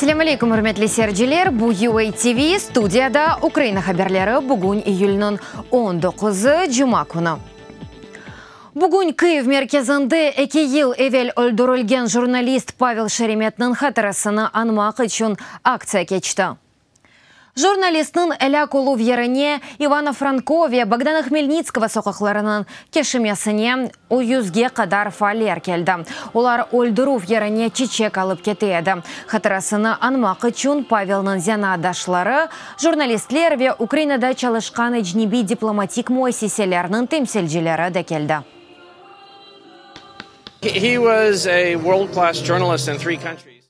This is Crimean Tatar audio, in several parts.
Selâm aleyküm, ürmetli seyirciler! Bu UA TV, studiyada Ukraina haberleri, bugün iyülniñ 19-ı, cuma künü. Bugün Kyiv merkezinde eki yıl evel öldürilgen jurnalist Pavel Şeremetniñ hatırasını añmaq içün aktsiya keçti. Jurnalistniñ elâk oluv yerine, İvano Franko ve Bogdana Hmelnitskogo soqaqlarınıñ keşimesine o yüzge qadar faaller keldi. Olar öldürüv yerine çiçek alıp kete edi. Hatırasını añmaq içün Pavelniñ zenaatdaşları, jurnalistler ve Ukrainada çalışqan ecnebiy diplomatik müessiselerniñ temsilcileri de keldi.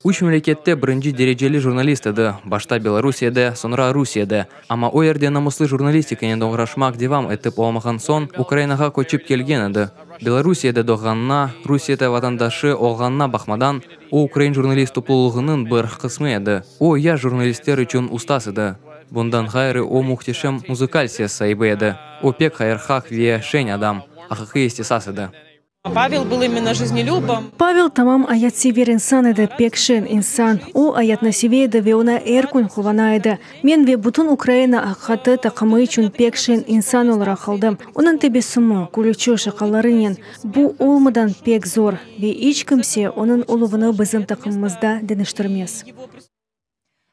Üç memlekette birinci dereceli jurnalist edi, başta Belarusiyede, soñra Rusiyede. Amma o yerde namuslı jurnalistikanen oğraşmaq devam etip olamağan soñ, Ukrainağa köçip kelgen edi. Belarusiyede doğğanına, Rusiyede vatandaşı olğanına baqmadan, o ukrain jurnalist toplulığınıñ bir qısmı edi. O, yaş jurnalistler içün ustaz edi. Bundan ğayrı, o mühteşem muzıkal ses saibi edi. O pek hayırhaq ve şeñ adam, aqiqiy istisas edi. Pavel был именно жизнелюбом. Pavel tamam ayatsever insan edi, pek şeñ insan. O, ayatnı seve edi ve oña er kün quvana edi. Men ve bütün Ukraina aqiqatı taqımı içün pek şeñ insan olaraq qaldı. Onıñ tebessümi, külüçi, şaqalarınen. Bu olmadan pek zor ve iç kimse onıñ oluvını bizim taqımımızda deñiştirmez.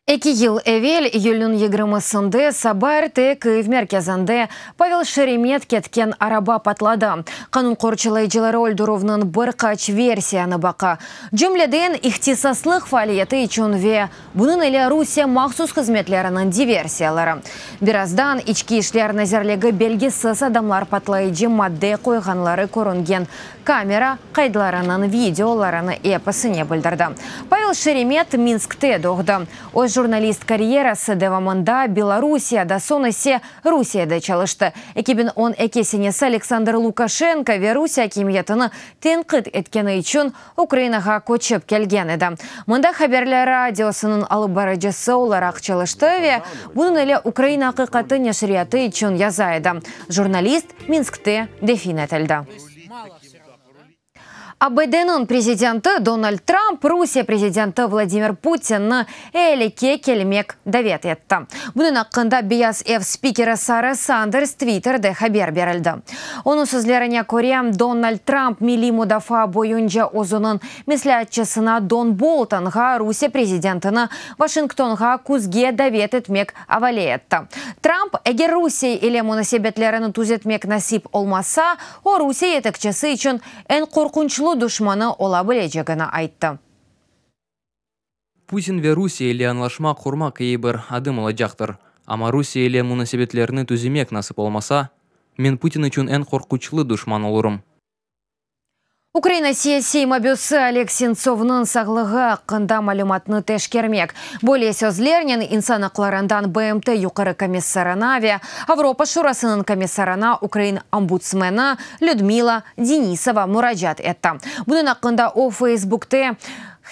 Eki yıl evel, iyülniñ yigirmisinde, saba erte Kyiv merkezinde Pavel Şeremet ketken araba patladı. Qanun qorçalayıcıları öldürüvniñ bir qaç versiyanı baqa, cümleden, ihtisaslıq faaliyeti içün ve bunıñ ile Rusiye mahsus hızmetleriniñ diversiyaları. Birazdan İçki işler nazirligi belgisiz adamlar patlayıcı madde qoyğanları körüngen Kamera qaydlarınıñ videolarını episine bildirdi. Pavel Şeremet Minskte doğdı. Öz jurnalist karyerası devamında Belarusiyada, soñ ise Rusiyede çalıştı. 2012 senesi Aleksandr Lukaşenko ve Rusiye akimiyetini tenqit etkeni içün Ukrainağa köçip kelgen edi. Mında Haberler radiosınıñ alıp barıcısı olaraq çalıştı ve bunıñ ile Ukraina aqiqatı neşriyatı içün yaza edi. Jurnalist Minskte defin etildi. ABD-niñ prezidenti Donald Trump Rusiye prezidenti Vladimir Putinni ealike kelmek davet etti. Bunıñ aqqında Beyaz ev spikeri Sara Sanders Twitterde haber berildi. Onıñ sözlerine köre, Donald Trump milliy mudafaa boyunca özüniñ mesleatçısına Don Boltonğa Rusiye prezidentini Washingtonğa küzge davet etmek avale etti. Trump, eger Rusiye ile munasebetlerini tüzetmek nasip olmasa, o Rusiye yetekçisi içün eñ qorqunçlı duşmanı ola bilecegini ayttı. Putin ve Rusiye ile añlaşma qurmaq eyi bir adım olacaqtır. Amma Rusiye ile munasebetlerni tüzemek nasip olmasa, men Putin içün eñ qorquçlı duşman olurım. Ukraina siyasiy mabüsi Oleg Sentsovnıñ sağlığı aqqında malümatnı teşkermek, böyle sözlernen insan aqlarından BMT Yuqarı komissarına ve Avropa Şurasınıñ komissarına ukrain ombudsmeni Lüdmila Denisova muracaat etti. Bunıñ aqqında o Feysbukte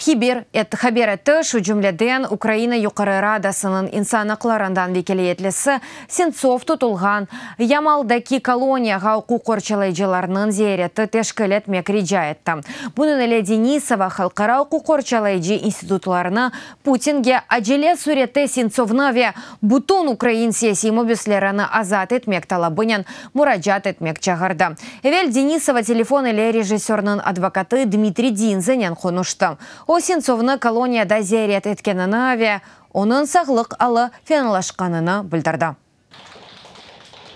Hiber haber etti, şu cümleden, Ukraina Yuqarı Radasınıñ insan aqlarından vekâletlisi Sentsov tutulğan Yamaldaki koloniyağa uquq qorçalayıcılarnıñ ziyareti teşkil etmek rica etti. Bunıñ ile Denisova halqara uquq qorçalayıcı institutlarını Putinge acele sürette Sentsovnı ve bütün ukrain siyasiy mabüslerini azat etmek talabınen muracaat etmek çağırdı. Evel Denisova telefon ile rejissörniñ advokatı Dmitriy Dinzenen qonuştı. O, Sentsovnı koloniyada ziyaret etkenini ve onıñ sağlıq alı fenalaşqanını bildirdi.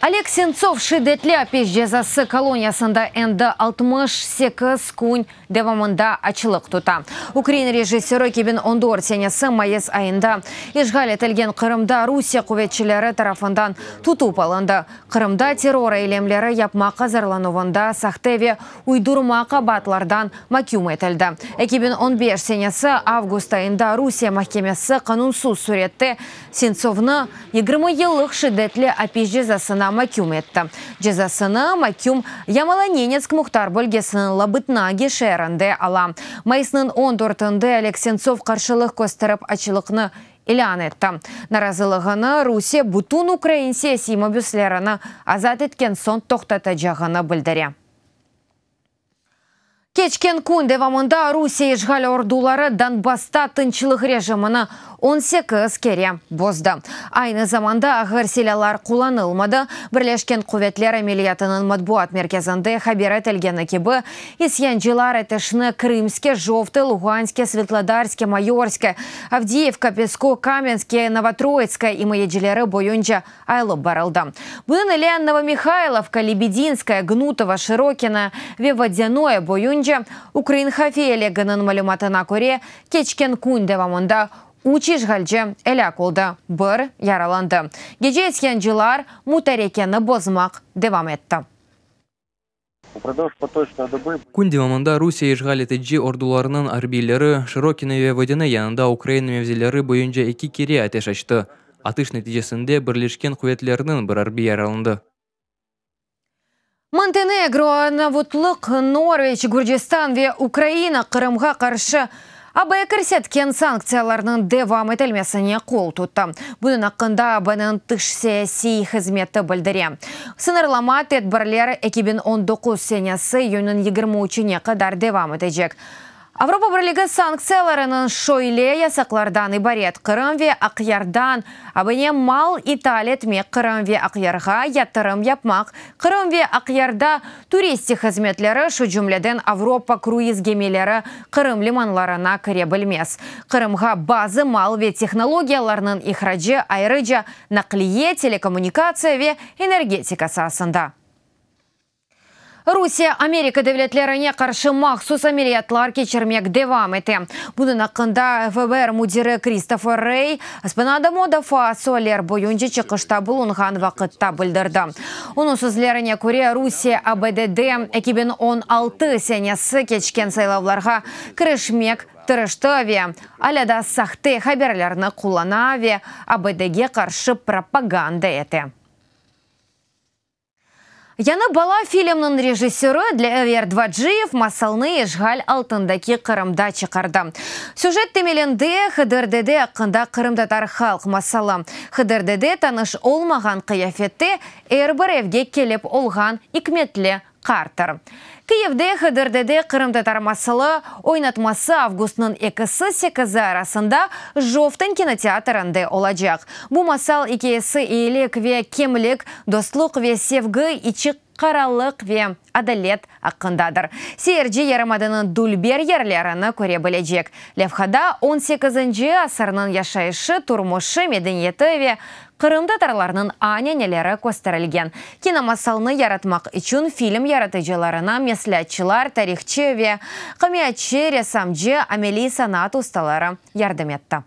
Oleg Sentsov şiddetli apis cezası koloniyasında endi 68 kün devamında açlıq tuta. Ukrain rejissörı 2014 senesi mayıs ayında işğal etilgen Qırımda Rusiye quvetçileri tarafından tutıp alındı. Qırımda terror eylemleri yapmaq azırlanuvında sahte ve uydurma qabaatlardan maküm etildi. 2015 senesi avgust ayında Rusiye mahkemesi qanunsız sürette Sentsovnı 20 yıllıq şiddetli apis cezasına maküm etti. Cezasını maküm Yamalo-Nenetsk muhtar bölgesiniñ Labıtnagi şeerinde ala. Mayısnıñ 14-inde Oleg Sentsov qarşılıq kösterip açlıqnı ilân etti. Narazılığını Rusiye bütün ukrain siyasiy mabüslerini azat etken soñ toqtatacağını bildire. Keçken kün devamında Rusiye işğal orduları Donbassta tınçlıq rejimini 18 kere bozdı. Aynı zamanda ağır silâlar qullanılmadı. Birleşken quvetler ameliyatınıñ matbuat merkezinde haber etilgeni kibi, isyancılar ateşni Krımske, Jovte, Luğanske, Svitlodarske, Mayorske, Avdiyivka, Pesko, Kamenske, Novotroitskoye imayecileri boyunca alıp barıldı. Bunıñ ile Novomihaylovka, Lebedinskoye, Gnutovo, Şırokino ve Vodânoye boyunca, ukrain hafiyeliginiñ malümatına köre, keçken kün devamında üç işğalci elâk oldı, bir yaralandı. Gece isyancılar mutarekeni bozmaq devam etti. Kün devamında Rusiye işğal etici ordularınıñ arbiyleri Şırokino ve Vodâne yanında Ukraina mevzileri boyunca eki kere ateş açtı. Atış neticesinde Birleşken quvetlerniñ bir arbiy yaralandı. Montenegro, Arnavutlıq, Norveç, Gürcistan ve Ukraina Qırımğa qarşı AB kirsetken sanktsiyalarnıñ devam etilmesine qol tuttı. Bunıñ aqqında ABniñ tış siyasiy hızmeti bildire. Sıñırlama tedbirler 2019 senesi iyünniñ 23-üne qadar devam etecek. Avropa Birligi sanktsiyalarınıñ şöyle yasaqlardan ibaret, Qırım ve Aqyardan ABne mal ital etmek, Qırım ve Aqyarğa yatırım yapmaq, Qırım ve Aqyarda turistik hızmetleri, şu cümleden Avropa kruiz gemileri Qırım limanlarına kire bilmez, Qırımğa bazı mal ve tehnologiyalarnıñ ihracı, ayrıca naqliye, telekommunikatsiya ve energetika saasında. Rusiye Amerika devletlerine qarşı mahsus ameliyatlar keçirmek devam ete. Bunıñ aqqında FBR müdiri Kristofer Rey Ispanada mudafaa sualler boyunca çıqışta bulunğan vaqıtta bildirdi. Onıñ sözlerine köre, Rusiye ABDde 2016 senesi keçken saylavlarğa kirişmek tırıştı ve alâ da sahte haberlerni qullana ve ABDge qarşı propaganda ete. Yañı bala filmniñ rejissörı Dlâver Dvaciyev masalnı işğal altındaki Qırımda çıqardı. Süjet temelinde Hıdır dede aqqında qırımtatar halq masalı. Hıdır dede tanış olmağan qıyafette er bir evge kelip olğan ikmetli qarttır. Kiyevde Hıdır dede qırımtatar masalı oynatması avgustnıñ ekisi sekizi arasında Jovten kinoteatrinde olacaq. Bu masal ikâyesi eyilik ve kemlik, dostluq ve sevgi, içi qaralıq ve adalet aqqındadır. Seyirci yarımadanıñ dülber yerlerini köre bilecek. Levhada on sekizinci asırnıñ yaşayışı, turmuşı, medeniyeti ve qırımtatarlarnıñ ananeleri kösterilgen. Kinomasalnı yaratmaq içün film yaratıcılarına mesleatçılar, tarihçı ve kımyatçı, ressamcı, ameliy sanat ustaları yardım etti.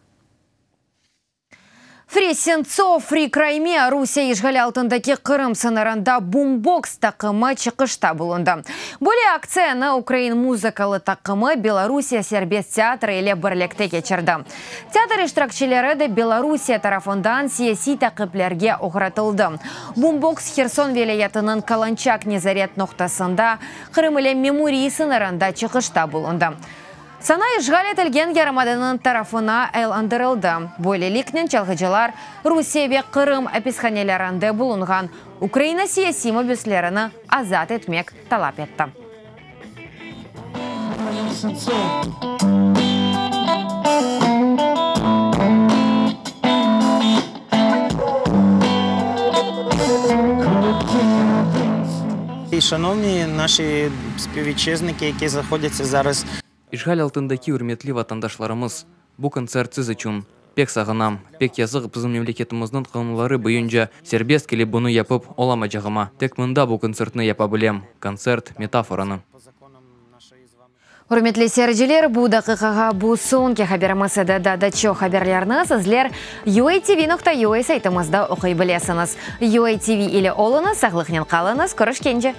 Free Sentsov, Free Crimea Rusiye işğali altındaki Qırım sıñırında Bumboks taqımı çıqışta bulundı. Böyle aktsiyanı ukrain muzıkalı taqımı Belorusiye serbest teatri ile birlikte keçirdi. Teatr iştirakçileri de Belorusiye tarafından siyasiy taqiplerge oğratıldı. Bumboks Herson vilâyetiniñ Kalançak nezaret noqtasında Qırım ile memuriy sıñırında çıqışta bulundı. Sana işğal etilgen yarımadanıñ tarafına aylandırıldı. Böyleliknen çalğıcılar Rusiye ve Qırım apishanelerinde bulunğan Ukraina siyasiy mabüslerini azat etmek talap etti. Şanovni naşi spivitçezniki, yaki zahodyatsâ zaraz. İşğal altındaki ürmetli vatandaşlarımız, bu kontsert siz içün. Pek sağınam, pek yazıq bizim memleketimizniñ qanunları boyunca serbest kelip bunı yapıp olamacağıma. Tek mında bu kontsertni yapa bilem, kontsert metaforanı. Ürmetli seyirciler, bu daqiqağa bu soñki haberimiz edi. Daa da çoq haberlerni sizler UATV.UA saytımızda oquy bilesiñiz. UATV ile oluñız, sağlıqnen qalıñız, körüşkence!